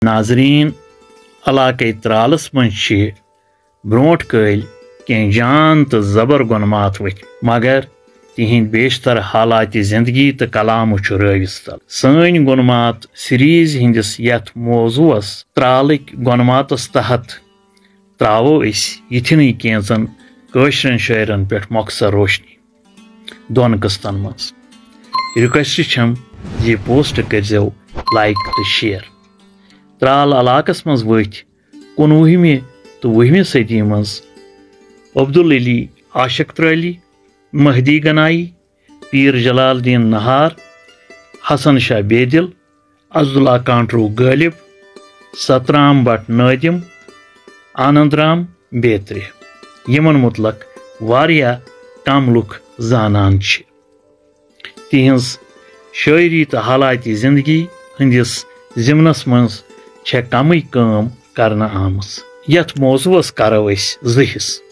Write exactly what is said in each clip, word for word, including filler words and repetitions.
ناظرین، علاقے ترالس منٛز چھِ برونٛٹھ کٲلۍ کینٛہہ جان تہٕ زبر گۄنمات ؤتھۍ، مگر تِہنٛدۍ بیشتر حالات زندگی تہٕ کلامہٕ چھُ رٲوِس تل۔ سٲنۍ گۄنمات سیریز ہٕنٛدِس یتھ موضوعس ترالٕکۍ گۄنماتس تحت تراوو أسۍ یِتھنٕے کینٛژن کٲشرٮ۪ن شٲعرن پٮ۪ٹھ مۄخصر روشنی دۄن قٕسطن منٛز۔ ریکویسٹ چھم زِ یہِ پوسٹ کٔرزیو لائک تہٕ شیئر۔ ترال علاقس منٛز ؤتھۍ کُنوُہمہِ تہٕ وُہمہِ صدی منٛز عبدالعلی عاشق ترالی، مہدی گنایی، پیٖر جلال الدین نہار، حسن شاہ بیدل، عزداللہ کانٹرو غٲلب، سترام بٹ نٲدم، آنند رام بیترِ، یِمن مُتعلق واریاہ کم لُکھ زانان چھِ۔ تِہنٛز شٲعری تہٕ حالات زندگی ہٕنٛدِس ضمنس منٛز چھےٚ کمٕے کٲم کرنہٕ آمٕژ۔ یتھ موضوعس کرو أسۍ زٕ حصہٕ۔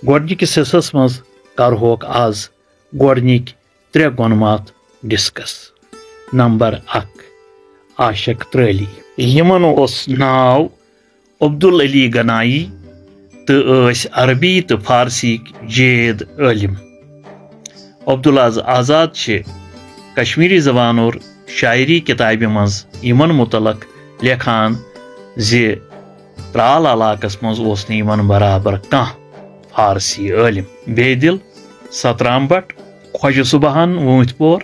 گۄڈنِکِس حصس منٛز کرہوکھ از گۄڈنِکۍ ترٛےٚ گۄنمات ڈسکس۔ نمبر اکھ، عاشق ترٲلی۔ یِمن اوس ناو عبدالعلی گنایی تہٕ ٲسۍ عربی تہٕ فارسیِک جید عٲلم۔ عبدالعز آزاد چھِ کشمیری زبان اور شاعری کتابہِ منٛز یِمن مُتعلق لیکھان زِ ترال علاقس منٛز اوس نہٕ یِمن برابر کانٛہہ فارسی عٲلم۔ بیدل، سترام بٹ، خواجہ صبحان وٲنٛتۍ پور،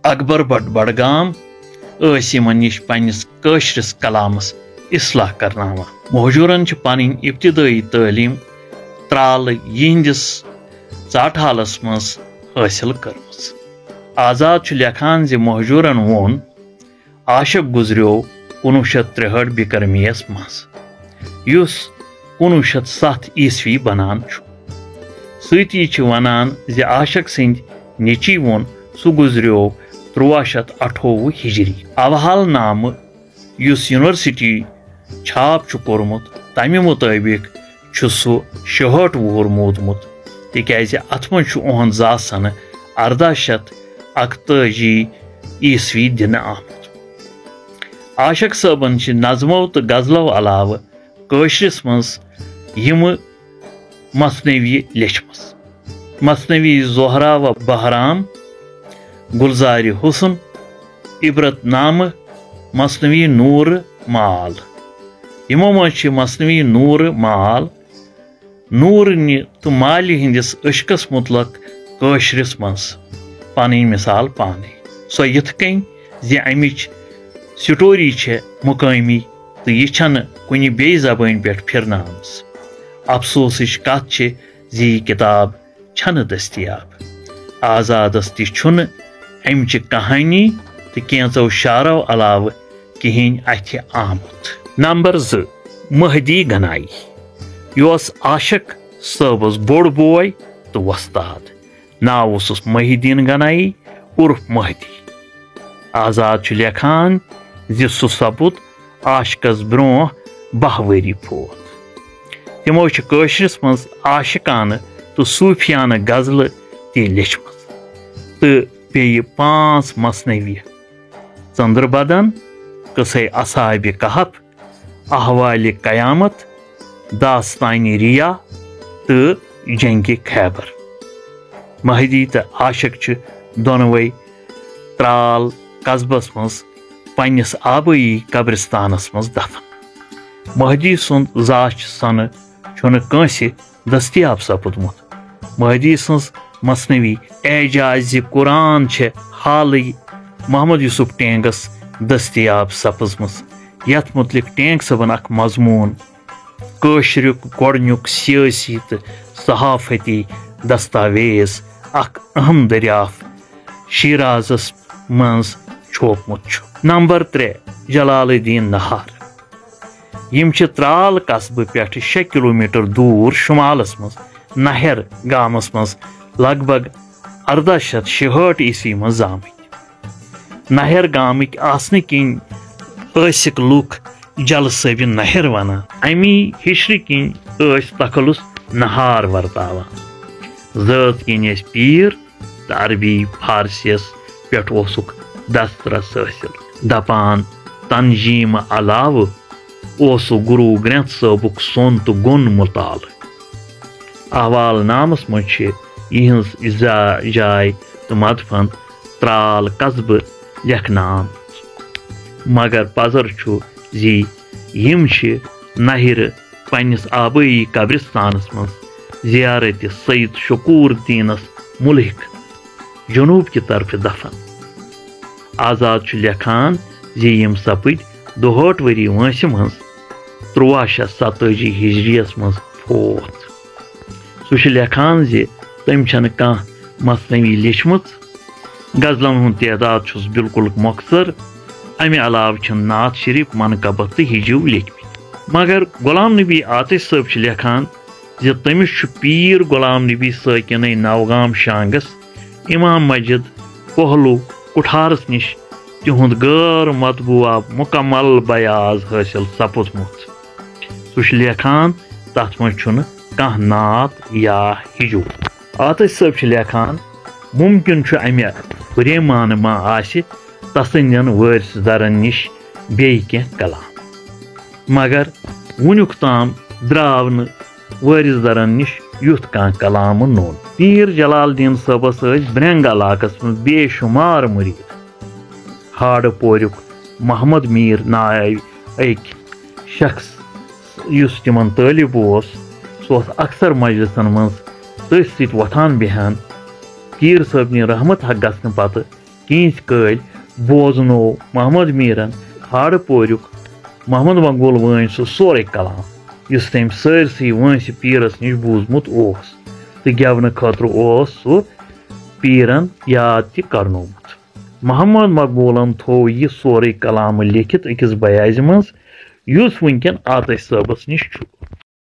اکبر بٹ بڈگام ٲسۍ یِمن نِش پننِس کٲشرِس کلامس اصلاح کرناوان۔ مہجورن چھِ پنٕنۍ ابتدٲیی تعلیٖم ترالہٕ یِہنٛدِس ژاٹھالس منٛز حٲصِل کٔرمٕژ۔ آزاد چھُ لیکھان زِ مہجورن ووٚن، عاشق گُزریو کُنوُہ شیٚتھ ترٛہٲٹھ بِکرمیَس منٛز، یُس کُنوُہ شیٚتھ ستھ عیسوی بنان چھُ۔ سۭتی چھِ ونان زِ عاشق سٕنٛدۍ نیٚچی ووٚن، سُہ گُزریو تُرٛواہ شیٚتھ اَٹھووُہ ہِجری۔ اوحال نامہٕ، یُس یونیورسٹی چھاپ چھُ کوٚرمُت، تَمہِ مُطٲبِق چھُ سُہ شُہٲٹھ وُہُر موٗدمُت، تِکیازِ اَتھ منٛز چھُ اُہُنٛد زاسَنہٕ اَرداہ شیٚتھ اَکتٲجی عیسوی دِنہٕ آمُت۔ عاشق صٲبن چھِ نظمو تہٕ غزلو علاوٕ کٲشرِس منٛز یِمہٕ مثنوی لیچھمٕژ۔ مثنوی زہرا و بہرام، گلزارِ حسن، عبرت نامہٕ، مثنوی نور مال۔ یِمو منٛز چھِ مثنوی نور مال نورنہِ تہٕ مالہِ ہٕنٛدِس عشقس مُتعلق کٲشرِس منٛز پنٕنۍ مثال پانے۔ سۄ یِتھ کٔنۍ زِ امِچ سٹوری چھےٚ مقٲمی تہٕ یہِ چھنہٕ کُنہِ بیٚیہِ زبٲنۍ پٮ۪ٹھ پھرنہٕ آمٕژ۔ افسوسٕچ کتھ چھِ زِ یہِ کتاب چھنہٕ دٔستیاب۔ آزادس تہِ چھُنہٕ امچہِ کہانی تہٕ کینژو شعرو علاوٕ کِہینۍ اتھِ آمُت۔ نمبر زٕ، مہدی گنایی۔ یہِ اوس عاشق صٲبس بوٚڑ بوے تہٕ وۄستاد۔ ناو اوسُس محی الدین گنایی عرف مہدی۔ آزاد چھُ لیکھان زِ سُہ سپُد عاشقس برونٛہہ باہ ؤری فوت۔ تِمو چھِ کٲشرِس منٛز عاشقانہٕ تہٕ صوٗفیانہٕ غزلہٕ تہِ لیچھمٕژ تہٕ بیٚیہِ پانٛژھ مثنوی، ژٔنٛدٕر بدن، قصے اصحاب کہف، احوال قیامت، داستان ریا تہٕ جنگ خیبر۔ مہدی تہٕ عاشق چھِ دۄنوَے ترال قصبس منٛز پننِس آبٲیی قبرستانس منٛز دفن۔ مہدی سُنٛد زاچھ سنہٕ چھُنہٕ کٲنٛسہِ دٔستیاب سپُدمُت۔ مہدی سٕنٛز مثنوی اعجاز قرآن چھےٚ حالٕے محمد یوسف ٹینگس دٔستیاب سپٕزمٕژ، یتھ متعلق ٹینگ صٲبن اکھ مضمون کٲشریُک گۄڈنیُک سیٲسی تہٕ صحافتی دستاویز، اکھ اہم دریافت، شیرازس منٛز چھوپمُت چھُ۔ نمبر ترٛےٚ، جلال الدین نہار۔ یِم چھِ ترال قصبہٕ پٮ۪ٹھٕ شےٚ کلومیٹر دوٗر شمالس منٛز نہر گامس منٛز لگ بگ ارداہ شیٚتھ شُہٲٹھ عیسوی منٛز زامٕتۍ۔ نہر گامٕکۍ آسنہٕ کِنۍ ٲسِکھ لُکھ جلہٕ صٲبہِ نہر ونان۔ امی ہِشرِ کِنۍ ٲسۍ تخلص نہار ورتاوان۔ زٲژ کِنۍ ٲسۍ پیٖر تہٕ عربی فارسیَس پٮ۪ٹھ اوسُکھ دسترس حٲصِل۔ دپان تنظیٖمہٕ علاوٕ اوسُکھ گروٗ گرٛنتھ صٲبُک سۄن تہٕ گۄن مُطالعہٕ۔ احوال نامس منٛز چھِ یِہٕنٛز زا-، جاے تہٕ مدفن ترال قصبہٕ لیکھنہٕ آمٕژ، مگر پزر چھُ زِ یِم چھِ نہرٕ پننِس آبٲیی قبرستانس منٛز زیارت سید شکور الدینس ملحق جنوب کہِ طرفہٕ دفن۔ آزاد چھُ لیکھان زِ یِم سپٕدۍ دُہٲٹھ ؤری وٲنٛسہِ منٛز تُرٛواہ شیٚتھ ستٲجی ہجریَس منٛز فوت۔ سُہ چھُ لیکھان زِ تٔمۍ چھَنہٕ کانٛہہ مثنوی لیچھمٕژ۔ غزلن ہُنٛد تعداد چھُس بالکل مۄخصر۔ امہِ علاوٕ چھِن نعت شریف، منقبت تہٕ ہجو لیکھمٕتۍ۔ مگر غلام نبی عاطف صٲب چھِ لیکھان زِ تٔمِس چھُ پیٖر غلام نبی سٲکِنٕے نوگام شانگس امام مسجد پہلو کُٹھارس نِش تِہُنٛد غٲر مطبوعہ مکمل بیاض حٲصِل سپُدمُت۔ سُہ چھُ لیکھان، تتھ منٛز چھُنہٕ کانٛہہ نعت یا ہجو۔ عاطف صٲب چھِ لیکھان، مُمکِن چھُ امہِ ہُریمانہٕ ما آسہِ تسٕنٛدٮ۪ن وٲرِث درن نِش بیٚیہِ کینٛہہ کلام، مگر وُنیُک تام درٛاو نہٕ وٲرِث درن نِش یُتھ کانٛہہ کلامہٕ نوٚن۔ پیٖر جلال الدین صٲبس ٲسۍ برٛنٛگ علاقس منٛز بے شُمار مُریٖد۔ ہاڑٕ پوریُک محمد میٖر ناوِ أکۍ شخص، یُس تِمن طٲلب اوس، سُہ اوس اکثر مجلسن منٛز تٔتھۍ سۭتۍ وۄتھان بیٚہان۔ پیٖر صٲبنہِ رحمت حق گژھنہٕ پتہٕ کینٛژھِ کٲلۍ بوزنوو محمد میٖرن ہاڑٕ پوریُک محمد مقبول وٲنۍ سُہ سورُے کلام، یُس تٔمۍ سٲرسٕے وٲنٛسہِ پیٖرس نِش بوٗزمُت اوس، تہٕ گٮ۪ونہٕ خٲطرٕ اوس سُہ پیٖرن یاد تہِ کرنومُت۔ محمد مقبولن تھوو یہِ سورُے کلامہٕ لیکھِتھ أکِس بیازِ منٛز، یُس وٕنکٮ۪ن عاطف صٲبس نِش چھُ۔